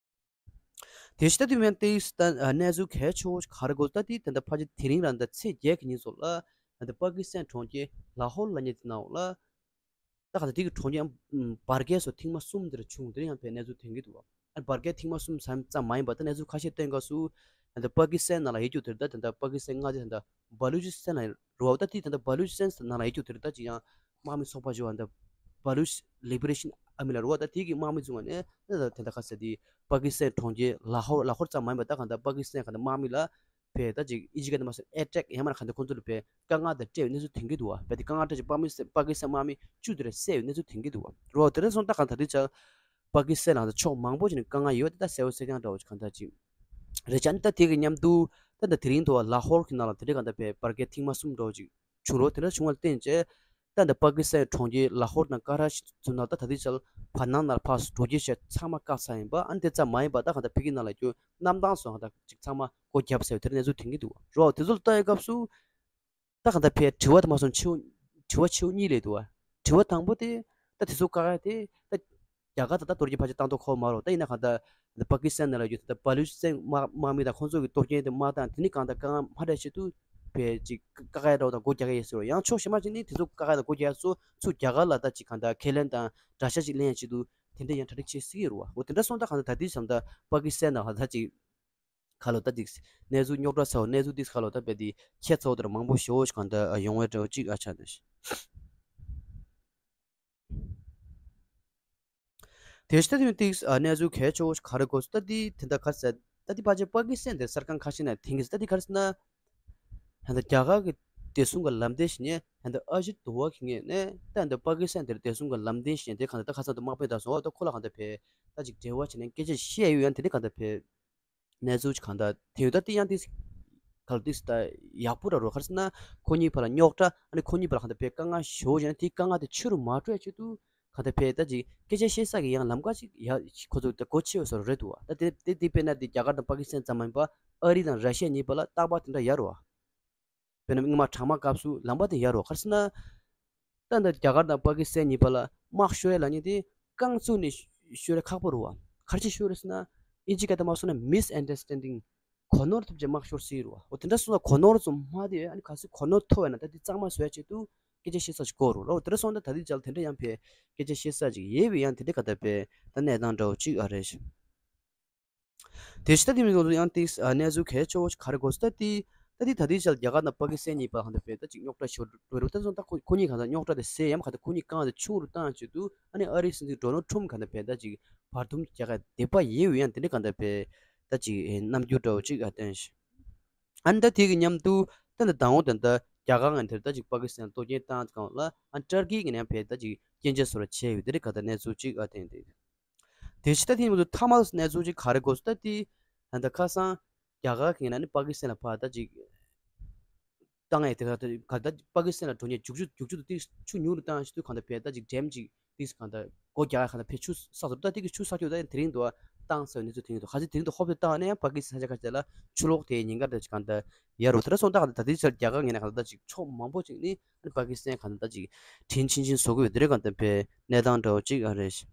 དེ་ཕྱི་ད་དུས་མན་ཏིས་ད་གནས་ཚུལ་གལ་ཆེ་བོ་ག་རེ་གོ་ད་དེ་ད་ལྟ་ཕལ་ཆེར་དེ་རིང་རང་ད་ཚེས་བརྒྱད་ཀྱི་ཉིན་སོགས་ལ་ད་ལྟ་པ་ཀི་སི་ཐན་གྲོང་ཁྱེར་ལ་ཧོར་ལ་ཉེ་དེ་ནང་ལ་ད་ག་ད་དེ་གི་གྲོང་ཁྱེར་འབར་གས་སོགས་ཐེངས་མ་གསུམ་དེར་བྱུང་དེར་ཡང་བས་གནས་ཚུལ་ཐོན་གྱི་འདུག་བ། འབར་གས་ཐེངས་མ་གསུམ་ཙམ་ཙམ་མ་ཡིན་པ་ད་གནས་ཚུལ་ཁ་ཤས་བཏོན་སྐབས་སུ་ད་ལྟ་པ་ཀི་སི་ཐན་ནང་ལ་ཡོད་རྒྱུ་དེར་ད་ད་ལྟ་པ་ཀི་སི་ཐན་མངའ་སྡེ་ད་ལྟ་བ་ལུ་ཅི་སི་ཐན་ལ་རུ་བ་ད་དེ་ད་ལྟ་བ་ལུ་ཅི་སི་ཐན་ནང་ལ་ཡོད་རྒྱུ་དེར་ད་ཅི་ཡང་དམག་མི་ཚོགས་པ་ཞུ་བ་ད་བ་ལུ་ཅི་ལི་བི་རེ་ཤན་ཨར་མི་ལ་རུ་བ་ད་དེ་གི་དམག་མི་ཚོ་ནས་ད་ད་ད་ཁ་ས་དེ་པ་ཀི་སི་ཐན་གྲོང་ཁྱེར་ལ་ཧོར་ལ་ཧོར་ཙམ་མ་ཡིན་པ་ད་གང་ལྟར་པ་ཀི་སི་ཐན་གང་ལྟར་དམག་མི་ལ་བས་ད་ཅིག་ཨི་ཇི་ག་ད་མ་སོང་ཨེ་ཊེག་ཡང་མ་ན་གང་ལྟར་ཁོང་ཚོ་ལ་བས་དཀའ་ངལ་དང་སྤྲད་ཡོད་གནས་ཚུལ་ཐོན་གྱི་འདུག་བ། བས་དེ་དཀའ་ངལ་སྤྲད་ཅིག་པ་མི་པ་ཀི་སི་ཐན་དམག་མི་བཅུ་དེར་བསད་ཡོད་གནས་ཚུལ་ཐོན་གྱི་འདུག་བ། རུ་བ་དེ་འདྲ་སོང་ད་གང་ལྟར་དེ་ཆ་པ་ཀི་སི་ཐན་ལ་ད་ཕྱོགས་མང་པོ་ཅིག་ནས་དཀའ་ངལ་ཡོད་དེ་ད་གསལ་བོ་གསལ་རྐྱང་འདྲ་བོ་ཅིག་གང་ལྟར་ཅིག་རེད་ཅག་ནི་ད་དེ་གི་མཉམ་དུ་ད་ད་དེ་རིང་དུ་བ་ལ་ཧོར་གྱི་ནང་ལ་དེ་འདྲ་གང་ལྟར་བས་འབར་གས་ཐེངས་མ་གསུམ་འདྲ་བོ་ཅིག་བྱུང་རོགས་དེ་འདྲ་བྱུང་བ་ལ་བརྟེན་བྱས་ད་ད་པ་ཀི་སི་ཐན་གྲོང་ཁྱེར་ལ་ཧོར་དང་ཀ་ར་ཤི་ཚུ་ནང་ད་ད་དེ་ཆ་ལ་བར་སྣང་ནང་ལ་ཕར་འགྲོ་སྐྱོད་བྱས་ཚང་མ་བཀག་ཚར་ཡིན་པ། ཨ་ནི་དེ་ཙམ་མ་ཡིན་པ་ད་གང་ལྟར་བོད་ཀྱི་ནང་ལ་སྐྱོད་གནམ་ཐང་སོགས་གང་ལྟར་ཅིག་ཚང་མ་སྒོ་བརྒྱབ་ཟེར་བའི་དེ་འདྲ་གནས་ཚུལ་ཐོན་གྱི་འདུག་བ། རོགས་དེ་ཚོ་ལ་ལྟ་ཡི་སྐབས་སུ་ད་གང་ལྟར་བས་དྲི་བ་དེ་མ་སོང་ཆེ་བོ་དྲི་བ་ཆེ་བོ་གཉིས་སླེབས་འདུག་བ། དྲི་བ་དང་པོ་དེ་ད་དེ་ཚོ་བཀག་ཡ་དེ་ད་རྒྱ་གར་ད་ལྟ་གཏོར་སྐྱོན་ཕལ་ཆེར་བཏང་ཐོག་ཁོ་མ་རོགས་ད་ཡིན་ན་གང་ལྟར་པ་ཀི་སི་ཐན་ནང་ལ་ཡོད་ད་བ་ལུ་ཅི་སི་ཐན་དམག་དམག་མི་དང་ཁོང་ཚོ་གི་གཏོར་སྐྱོན་དེ་མ་བཏང་དེ་ནི་གང་ལྟར་དཀའ་ངལ་མ་འཕྲད་ཆེད་དུ་བས་ཅིག་བཀག་ཡ་འདྲ་བོ་དང་སྒོ་རྒྱག་གི་ཡོད་ཟེར་རོ། ཡང་ཕྱོགས་གཞན་མ་ཅིག་ནི་དེ་ཚོ་བཀག་ཡ་དང་སྒོ་རྒྱག་ཡ་ཚོ་ཚུར་རྒྱ་གར་ལ་ད་ཅིག་གང་ལྟར་ཁས་ལེན་དང་དགྲ་ཤ་ཅིག་ལེན་ཡ་ཆེད་དུ་དེ་འདྲ་ཡང་གྲ་སྒྲིག་བྱེད་སྲིད་ཀྱི་རེད་བ། འོ་དེ་འདྲ་སོང་ད་གང་ལྟར་ད་ལྟའི་བྱ་ད་པ་ཀི་སི་ཐན་ནང་ད་ཅིག་ཁ་ལོ་ད་ཅིག་གནས་ཚུལ་རྙོག་དྲ་ཚ་བོ་གནས་ཚུལ་འདི་ཁ་ལོ་ད་བས་དེ་ཁྱད་མཚར་བོ་དེ་འདྲ་མང་པོ་ཞེ་བོ་ཞིག་གང་ལྟར་ཡོང་བའི་འདྲ་བོ་ཅིག་ཨ་ཆགས་འདུག་དེ་ཕྱི་ད་དེ་ཏིག་གནས་ཚུལ་གལ་ཆེ་བོ་ཞིག་ག་རེ་གོ་སོང་ད་དེ་དེ་འདྲ་ག་རེ་ཟེར་ད་དེ་ཕལ་ཆེར་པ་ཀི་སི་ཐན་དེ་གསར་ཁང་ཁ་ཤས་ནས་དེང་གི་ད་དེ་ག་རེ་ཟེར་ན། ད་ལྟ་རྒྱ་གར་གྱི་བདེ་སྲུང་གི་ལམ་སྟོན་ཞིག་ནས་ད་ལྟ་ཨ་ཇིད་དོ་བ་གི་ངོས་ནས་ད་ལྟ་པ་ཀི་སི་ཐན་དེར་བདེ་སྲུང་གི་ལམ་སྟོན་ཞིག་ནས་དེ་གང་ལྟར་ད་ཁ་སང་དུ་དམག་དཔོན་དང་སོང་བ་ད་ཁོ་ལ་གང་ལྟར་བས་ད་ཅིག་འབྲེལ་བ་བྱས་ནས་སྐད་ཆ་བཤད་ཡོད་ཡང་དེ་འདྲ་གང་ལྟར་བས་གནས་ཚུལ་ཅིག་གང་ལྟར་དེ་ཡོད་ད་དེ་ཡང་དེ་གལ་ཏེ་ད་ཡག་པོ་ར་རོ་ག་རེ་ཟེར་ན་ཁོ་གཉིས་བར་ལ་རྙོག་དྲ་ཨ་ནི་ཁོ་གཉིས་བར་ལ་གང་ལྟར་བས་དཀའ་ངལ་ཞེ་བོ་བྱས་ན་དེ་དཀའ་ངལ་དེ་ཆེ་རུ་མ་འགྲོ་ཡ་ཆེད་དུ། ག་ད་ཕེ་ད་ཅིག་སྐད་ཆ་བཤད་ས་གི་ཡང་ལམ་ཀ་ཅིག་ཡ་ཁོ་ཚོ་ད་གོ་ཆེ་བ་སོ་རེད་འདུག་བ། ད་དེ་དེ་དེ་དཔེར་ན་དེ་རྒྱ་གར་དང་པ་ཀི་སི་ཐན་ཙམ་མ་ཡིན་པ་ཨ་རི་དང་ར་ཤི་ཡ་གཉིས་བར་ལ་རྟག་པར་དེ་འདྲ་ཡོད་རེད་བ། དཔེར་ན་སྔོན་མ་གྲང་དམག་སྐབས་སུ་ལམ་པ་དེ་ཡོད་རེད་བ། ག་རེ་ཟེར་ན་ད་ད་རྒྱ་གར་དང་པ་ཀི་སི་ཐན་གཉིས་བར་ལ་དམག་ཤོར་ཡ་ལབ་མཁན་དེ་རྐང་བཙུགས་ནས་ཤོར་ཡ་ཁག་པོ་རེད་བ། ག་རེ་བྱས་ཤོར་རེད་ཟེར་ན་ཨིན་ཇི་སྐད་དུ་མ་སོང་ན་མིས་ཨན་ཌར་སི་ཊེན་ཌིང་། གོ་ནོར་ཐེབས་ཀྱི་དམག་ཤོར་སྲིད་རུ་བ། འོ་དེ་འདྲ་སོང་ཙང་གོ་ནོར་ཙམ་མ་དེ་ཨ་ནི་ག་ཚོད་གོ་ནོར་ཐོབ་ཡོད་ན་ད་དེ་གཙང་མ་བཟོ་ཡ་ཆེད་དུ་སྐད་ཆ་བཤད་ས་ཞིག་དགོས་རུ་རོ། དེ་འདྲ་སོང་ཙང་ད་དེ་ཅག་དེ་འདྲ་ཡང་ཕེ་སྐད་ཆ་བཤད་ས་ཅིག་ཡོད་པའི་ཡང་དེ་འདྲ་ག་ད་ཕེ་ད་གནས་སྟངས་འདྲ་བོ་ཅིག་ཨ་རེད་ཤག་དེ་ཕྱི་ད་དེ་མིན་ཚོགས་འདུ་ཡང་ཏིག་གནས་ཚུལ་གལ་ཆེ་བོ་ཞིག་ག་རེ་གོ་སོང་ད་དེ་ད་དེ་ད་དེ་ཅག་རྒྱ་གར་དང་པ་ཀི་སི་ཐན་གཉིས་བར་ག་ད་ཕེ་ད་ཅིག་རྙོག་དྲ་ཞིག་འགྲོ་རུ་ད་སོང་ད་ཁོ་ཁོ་གཉིས་ག་ད་རྙོག་དྲ་དེ་སེལ་ཡམ་ག་ད་ཁོ་གཉིས་གང་དེ་ཆུང་རུ་བཏང་ཆེད་དུ་ཨ་ནི་ཨ་རིའི་སྲིད་འཛིན་ཌོ་ནལ་ཊམ་ག་ད་ཕེ་ད་ཅིག་བར་འདུམ་རྒྱག་ག་འདོད་པ་ཡོད་ཡང་དེ་འདྲ་གང་ལྟར་བས་ད་ཅིག་རྣམ་འགྱུར་འདྲ་བོ་ཅིག་ཨ་བསྟན་ཤག་ཨ་ནི་ད་དེ་གི་མཉམ་དུ་ད་ནི་ད་འོང་ད་ད་རྒྱ་གར་ངན་དེར་ད་ཅིག་པ་ཀི་སི་ཐན་གཏོར་སྐྱོན་བཏང་གང་ལ་ཨ་ནི་ཏུར་ཀི་གི་ནང་བས་ད་ཅིག་སྐྱོན་བརྗོད་སོགས་ལ་བྱས་ཡོད་དེ་འདྲ་གང་ལྟར་གནས་ཚུལ་ཅིག་ཨ་བསྟན་ཏེ། དེ་ཕྱི་ད་དེ་མཉམ་དུ་ཐ་མ་གནས་ཚུལ་ཅིག་ག་རེ་གོ་སོང་ད་དེ་ད་ད་ཁ་སང་རྒྱ་གར་གི་ནང་ནས་པ་ཀི་སི་ཐན་ལ་ཕར་ད་ཅིག་བཏང་ཡས་དེ་ག་ད་པ་ཀི་སི་ཐན་ལ་འགྲོ་མཁན་རྒྱུག་ཆུ་རྒྱུག་ཆུ་དེ་ཏིག་ཆུ་ཉུང་རུ་བཏང་ཞིག་དུས་གང་ལྟར་བས་ད་ཅིག་ཌེམ་ཅིག་ཏིག་གང་ལྟར་སྒོ་རྒྱག་ཡ་གང་ལྟར་བས་ཆུ་བསགས་ཟེར་ད་དེ་གི་ཆུ་བསགས་རྒྱུ་ད་དེ་རིང་དུ་བཏང་ཟེར་བའི་གནས་ཚུལ་ཐོན་གྱི་འདུག་ག་ཚོད་དེ་རིང་དུ་ཧོབ་ཏེ་བཏང་ནས་པ་ཀི་སི་ཐན་ས་ཆ་ཁ་ཤས་ལ་ཆུ་ལོག་དེ་ཉེན་ཁ་ད་ཅིག་གང་ལྟར་ཡོད་རུ་དེ་འདྲ་སོང་ད་གང་ལྟར་ད་ལྟའི་ཆར་རྒྱ་གར་ངོས་ནས་གང་ལྟར་ད་ཅིག་ཕྱོགས་མང་པོ་ཅིག་ནས་པ་ཀི་སི་ཐན་གང་ལྟར་ད་ཅིག་དྲིན་ཆེན་ཆེན་བཟོ་གི་ཡོད་དེ་འདྲ་གང་ལྟར་བས་གནས་སྟངས་འདྲ་བོ་ཅིག་ཨ་རེད།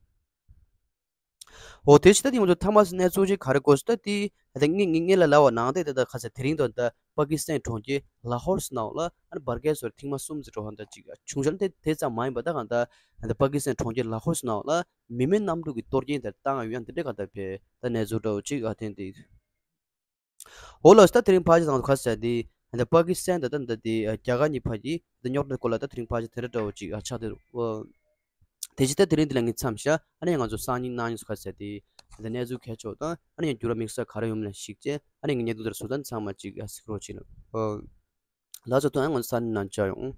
འོ་དེ་ཕྱི་ད་དེ་ང་ཚོ་ཐ་མ་གནས་ཚུལ་ཅིག་ག་རེ་གོ་སོང་ད་དེ་ད་ངས་ངས་ངས་ལ་ལབ་པ་ནང་དེ་ད་ད་ཁ་ས་དེ་རིང་དུ་ད་པ་ཀི་སི་ཐན་གྲོང་ཁྱེར་ལ་ཧོར་སི་ནང་ལ་ཨ་ནི་འབར་གས་སོགས་ཐེངས་མ་གསུམ་ཙམ་འགྲོ་ཧོན་ད་ཅིག་བྱུང་ཤག་དེ་དེ་ཙམ་མ་ཡིན་པ་ད་གང་ད་ད་པ་ཀི་སི་ཐན་གྲོང་ཁྱེར་ལ་ཧོར་སི་ནང་ལ་མི་མེད་གནམ་གྲུ་གི་གཏོར་སྐྱོན་དེ་བཏང་ཡོད་ཡང་དེ་འདྲ་གང་ད་བས་ད་གནས་ཚུལ་འདྲ་བོ་ཅིག་ཨ་བསྟན་ཏེ། འོ་ལགས་སོ། ད་དེ་རིང་ཕལ་ཆེར་ཚང་མ་ཁ་ས་དེ་ད་པ་ཀི་སི་ཐན་ད་ད་ད་དེ་རྒྱ་གར་གཉིས་བར་གྱི་ད་རྙོག་དྲའི་སྐོར་ལ་ད་དེ་རིང་ཕལ་ཆེར་དེ་འདྲ་འདྲ་བོ་ཅིག་ཨ་ཆགས་བསྡད་འདུག་དེ་ཕྱི་ད་དེ་རིང་འདི་ལ་ངས་མཚམས་བཞག་ཨ་ནི་ང་ཚོ་སང་ཉིན་གནངས་ཉིན་སུ་ཁ་ས་དེ་ད་གནས་ཚུལ་གལ་ཆེ་བ་དང་ཨ་ནི་ཡང་འགྱུར་བ་དམིགས་བསལ་ག་རེ་ཡོང་མིན་ལ་གཞིགས་བྱས་ཨ་ནི་ངས་ཉན་དུ་དེར་སུ་ད་ཚང་མ་ཅིག་ཨ་གཟིགས་རོགས་བྱེད་ལ། ལགས་སོ། ད་ང་ཚོ་སང་ཉིན་ནང་མཇལ་ཡོང་།